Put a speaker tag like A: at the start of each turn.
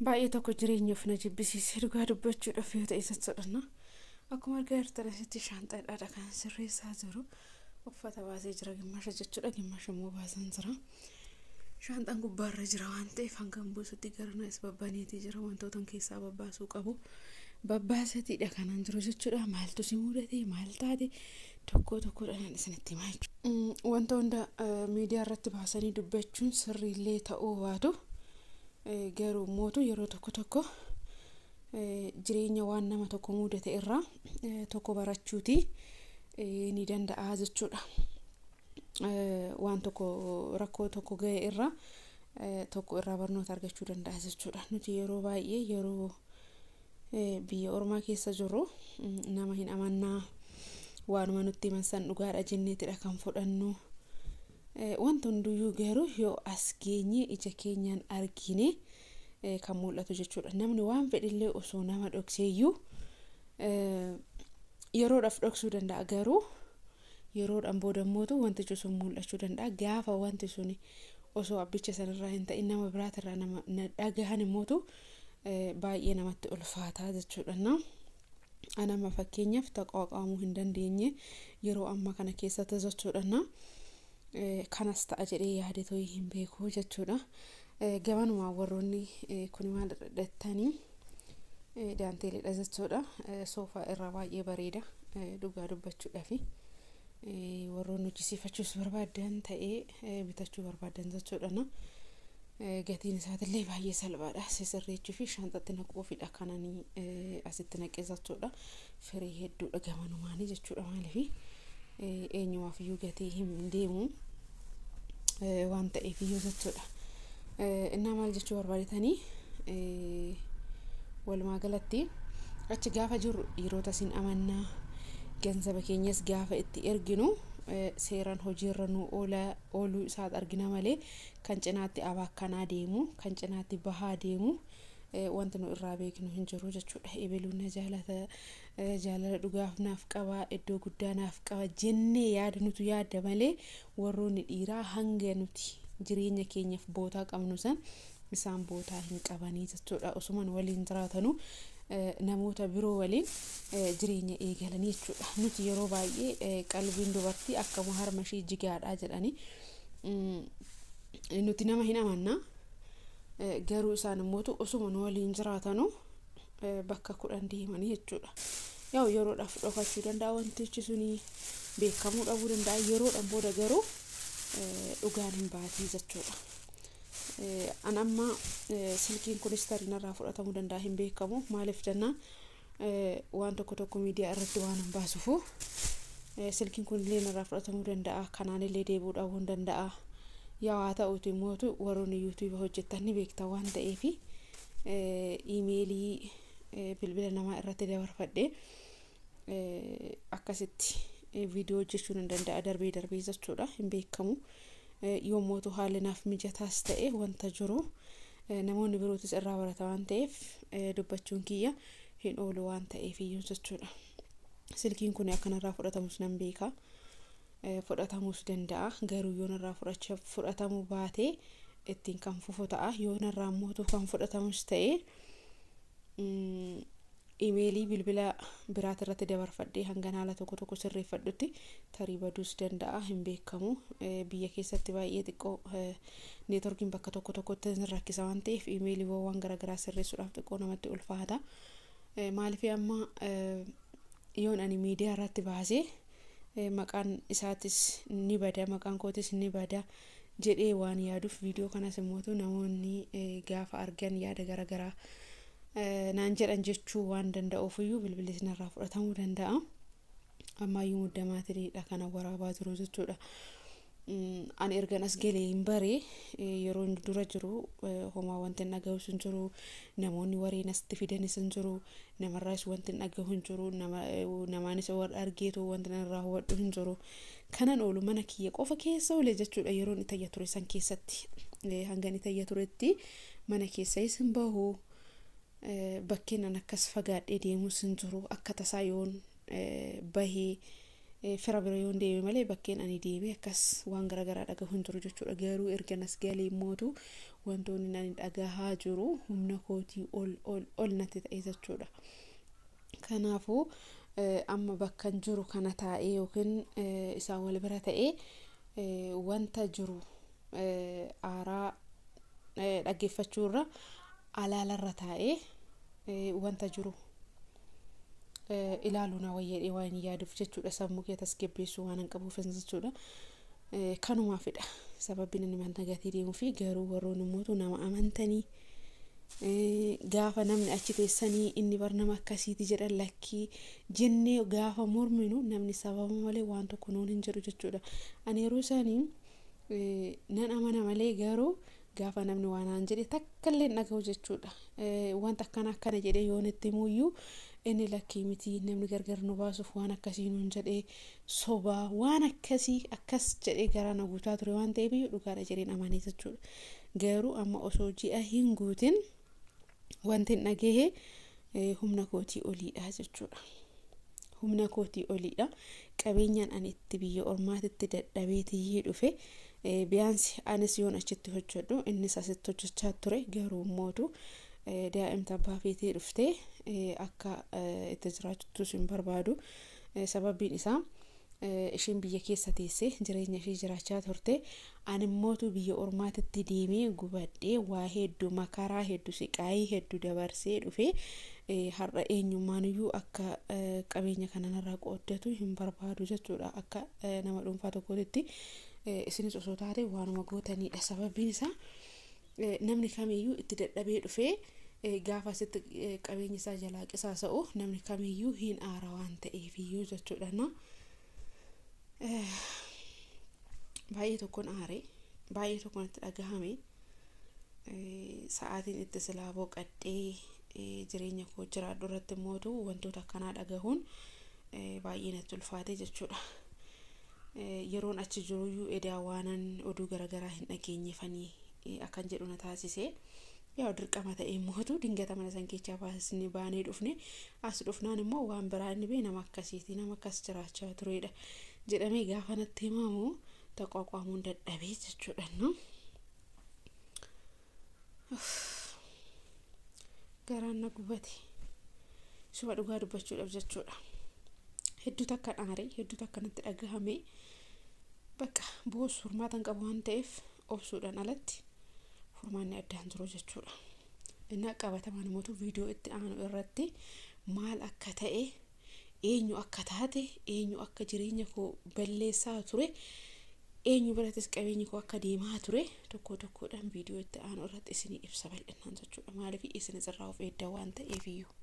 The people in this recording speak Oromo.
A: Baay'ee tokko jireenyaaf na jibbisiisee dhugaa dubbachuudhaaf yoo ta'e jechuudha. Akkuma argaa jirtan asitti shaanxaadhaadha kan sirreessaa jiru. Uffata baasee jira gimmaasha jechuudha. Gimmaasha immoo baasaan jira. Shaanxaan gubbaarra jira waan ta'eef hangam buusutti garanas babbaneetii jira wantoota keessaa babbaasuu qabu. Babbaasatiidha kanan jiru jechuudha. Maaltu si mudate maal taate tokko tokkodhaan isinitti himaa jechuudha. Wanta hunda miidiyaa irratti baasanii dubbachuun sirriillee ta'uu baatu garuu mootu yeroo tokko tokko jireenya waan nama tokko mudate irraa tokko barachuuti ni danda'a jechuudha. Waan tokko rakkoo tokko ga'e irraa tokko irraa barnoota argachuu danda'a jechuudha. Nuti yeroo baay'ee yeroo biyya ormaa keessa jirru nama hin amannaa waanuma nutti himan san dhugaadha jenneetidha kan fudhannu. Wanta hunduyyuu garuu yoo as geenye ija keenyaan argine kan mul'atu jechuudha. Namni waan fedhillee osoo nama dhokseeyyuu yeroodhaaf dhoksuu danda'a garuu yeroodhaan booda immoo wantichi sun mul'achuu danda'a. Gaafa wanti sun osoo abbicha sanarraa hin ta'in nama biraatirraa nama dhagahan immootu baay'ee namatti ulfaataa jechuudha. Ani amma fakkeenyaaf taqaaqaamuu hin dandeenye yeroo ammaa kana keessatti jechuudha. Kanas ta'a jedhee yaade tooyi hin beeku jechuudha. Gamanumaan warroonni kun maal dhadhattanii daanteeleedha jechuudha. Soofaa irraa baay'ee bareeda dhugaa dubbachuudhaafi. Warroonni hojjisiifachuus barbaadan ta'ee bitachuu barbaadan jechuudha. Gatiin isaatillee baay'ee salphaadha. Sisirreechuu fi shaanxatti naquufidha kananii asitti naqee jechuudha. Firii hedduudha gamanumaanii jechuudha maaliifi eenyumaaf iyyuu gatii hin deemu waan ta'eef iyyuu jechuudha. Innaa maal jechuu barbaadetanii walumaa galatti achi gaafa jirru dhiirota sin amannaa ganzaba keenyas gaafa itti erginu seeraan hojiirra nu ooluu isaat argina malee kan cinaatti abaakkanaa deemu kan cinaatti bahaa deemu wanti nu irraa beeknu hin jiru jechuudha. Ebeluun na jaalata jaalala dhugaaf naaf qaba iddoo guddaa naaf qaba jennee yaada nutu yaadda malee warroonni dhiiraa hanga nuti jireenya keenyaaf bootaa qabnu san isaan bootaa hin qabanii jechuudha. Osuman waliin jiraatanuu namoota biroo waliin jireenya eegalanii jechuudha. Nuti yeroo baay'ee qalbiin dubartii akkuma harma ishii jigaadha jedhanii nuti nama hin amannaa. Garuu isaan immoo osuma nu waliin jiraatanuu bakka kudhan deemanii jechuudha. Yaa'u yeroodhaaf dhokachuu danda'a wantichi suni beekamuu dhabuu danda'a yeroodhaan booda garuu dhugaan hin baatii jechuudha. An amma silkiin kunis tarii narraa fudhatamuu danda'a hin beekamu maaliif jennaan waan tokko tokko miidiyaa irratti waan hin baasufu silkiin kun illee narraa fudhatamuu danda'a kanaan illee deebi'uu dhabuu hin danda'a. Yaa haa ta'uuti immoo warroonni yuutuuba hojjetan ni beekta waan ta'eef iimeelii bilbila namaa irratti dabarfadhee akkasitti viidiyoo hojjechuu nan danda'a darbee darbee jechuudha hin beekamu. Yommuu haalli naaf mijataas ta'e wanta jiru namoonni birootis irraa barata waan ta'eef dubbachuun kiyya hin oolu waan ta'eef iyyuu jechuudha. Silkiin kun akkanarraa fudhatamus nan beeka. Fudhatamuus danda'a garuu yoo narraa fudhatamuu baate ittiin kan fufu ta'a yoo narraa immoo kan fudhatamus ta'e iimeelii bilbila biraati irratti dabarfadhee hangan haala tokko tokko sirreeffadhutti tarii baduus danda'a hin beekamu. Biyya keessatti baay'ee xiqqoo neetworkiin bakka tokko tokkotti rakkisa waan ta'eef iimeeliiwwan waan garaagaraa sirreessuudhaaf xiqqoo namatti ulfaata. Maaliif amma yoon ani miidiyaa irratti baasee maqaan isaatis ni bada maqaan kootis ni bada jedhee waan yaaduuf viidiyoo kanas immoo namoonni gaafa argan yaada garaagaraa naan jedhan jechuu waan danda'uuf iyyuu bilbilli sinarraa fudhatamuu danda'a. Ammayyuu muddamaatiidha kana waraabaa jiru jechuudha. Ani ergan as galee hin baree yeroo dura jiru homaa wanti hin dhagahus hin jiru namoonni warreen asitti fidanis hin jiru namarraas wanti hin dhagahu hin jiru namaanis warra argeetu wanti irraa hubadhu hin jiru. Kanan oolu mana kiyya qofa keessa oole jechuudha yeroon itayya ture san keessatti hangan itayya turetti mana keessas hin bahu bakkeen an akkas fagaadhee deemus hin jiru akka tasaa yoon bahee Fira bira yoon deeme malee bakkeen ani deeme akkas waan garaagaraa dhagahu hin jiru jechuudha. Garuu erga nas galee mootu wantoonni ani dhagahaa jiru humna kootii ol ol ol natti ta'e jechuudha. Kanaafuu amma bakkan jiru kana taa'ee yookiin isaan wal bira ta'ee wanta jiru aaraa dhaggeeffachuurra alaalarra taa'ee wanta jiru ilaaluu na wayyadhee waan yaaduuf jechuudha. Sammuu kee tasgabbeessuu waan hin qabuuf jechuudha. Kanumaafidha sababiin inni mana gatii deemuu fi garuu warroonni immoo nama amantanii gaafa namni achi teessanii inni bar nama akkasiiti jedhan lakkii jennee gaafa morminu namni sababa malee waan tokko nuun hin jedhu jechuudha. Ani yeroo isaanii nan amana malee garuu gaafa namni waan aan jedhe takka illee hin dhaga'u jechuudha. Wanta akkana akkana jedhee yoon itti himuyyuu inni lakkii miti, namni gargar nu baasuuf waan akkasii nuun jedhee sobaa waan akkasii akkas jedhee garaa na guutaa ture waan ta'eef iyyuu dhugaadha jedheen amanee jechuudha. Garuu amma osoo ji'a hin guutin wanti hin dhagahe humna kootii oliidha jechuudha. Humna kootii oliidha. Qabeenyaan ani itti biyya ormaatitti dadhabee tiyyee dhufe biyaansi anis yoon achitti hojjedhu innis asitti hojjechaa ture, garuu mootu daa'imta abbaa feetee dhuftee akka itti jiraachuttus hin barbaadu. Sababiin isaa isheen biyya keessa teessee jireenya ishee jiraachaa turte, ani immootu biyya ormaatitti deemee gubadhee waa hedduu makaraa hedduu siqaayii hedduu dabarsee dhufee har'a eenyummaaniyyuu akka qabeenya kanarraa qooddatu hin barbaadu jechuudha. Akka nama dhuunfaa tokkootitti isinis osoo taate waanuma gootanidha. Sababiin isaa namni kamiyyuu itti dadhabee dhufee gaafa asitti qabeenya isaa jalaa qisaasa'u namni kamiyyuu hin aara waan ta'eefiyyuu jechuudha. Baay'ee tokkoon aare, baay'ee tokkoon itti dhagahame. Sa'aatiin itti silaa boqadhee jireenya koo jiraadhu irratti mootu wantoota akkanaa dhagahuun baay'ee natti ulfaate jechuudha. Yeroon achi jiruyyuu edaa waanan oduu garaagaraa hin dhageenyefanii akkan jedhu na taasise. Yaa dirqama ta'ee mootu dingata mana san keessaa baasnee baanee dhufne, as dhufnaan immoo waan biraa inni bee nama akkasiiti, nama akkas jiraachaa turedha jedhamee gaafa natti himamu taqwaaqwaamuun dadhabee jechuudha. Garaan na gubate suma dhugaa dubbachuudhaaf jechuudha. Hedduu takka aare, hedduu takka natti dhagahame. Bakka boossu furmaata hin qabu waan ta'eef obsuudhaan alatti furmaanni addaan jiru jechuudha. Inni qabatamaan immoo viidiyoo itti aanu irratti maal akka ta'e, eenyu akka taate, eenyu akka jireenya koo balleessaa ture, eenyu birattis qabeenyi koo akka deemaa ture tokko tokkodhaan viidiyoo itti aanu irratti isinii ibsa bal'inaan jechuudha. Maaliif isinis irraa of eegdaa waan ta'eef iyyuu.